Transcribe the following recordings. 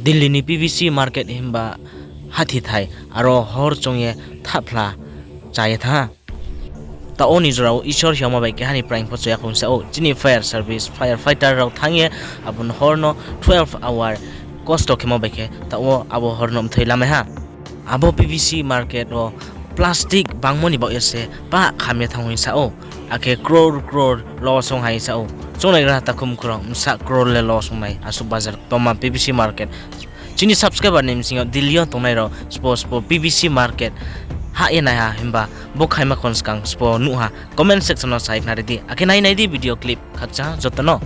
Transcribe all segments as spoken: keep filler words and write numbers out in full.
Delhi ni P V C market himba hathithai, aro hor choung ye thahphla chá ye thanng ha. Taoh wo ni jora wo Isor hingmo bai keha ni praing pho cho ya khong sa ou. Chini fire service, fire fighter rao thanng ye abo ni hor no twelve hour kosto khemo bai khe taoh wo abo hor no mthoi lamai ha. Abo P V C market wo plastic bangmo ni baoh ye se pah kham ye thanng hing sa ou. Akhe crore crore loss ong hai sa ou. Choungnaigra takhu mkhu rao, bsa crore le loss ong nai asuh bazar tongma P V C market. Chini subscriber ni bsing yo Delhi yo tongnai rao sbo sbo P V C market hah ye nai ha himba bo khaima khon skang sbo nuh ha, comment section no sa ye khnari di. Akhe nai nai di video clip khakchang joto no.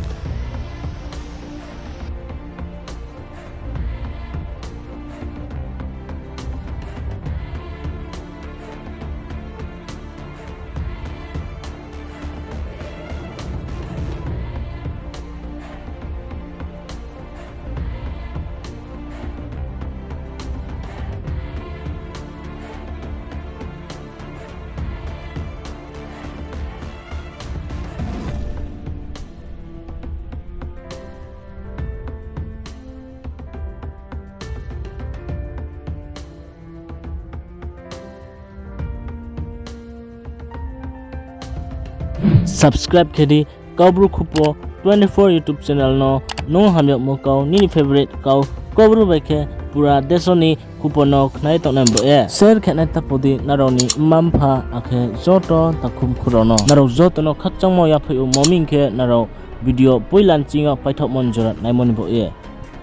Subscribe khe di Kaubru Khupo twenty four YouTube channel no, nung hamyagmo kau, nini favourite kau, Kaubru bai khe pura deso ni khupo no khnai tongnai bo ye. Share khe nai tapo di nrao ni mma mpha akhe joto takhu mkhu rao no. Nrao joto no khakchangmo yaphaih ou, mo ming khe nrao video poila nching yo paithaohmo ni jora naimo ni bo ye.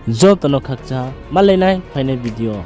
Joto no khakchang, malai nai phainai video.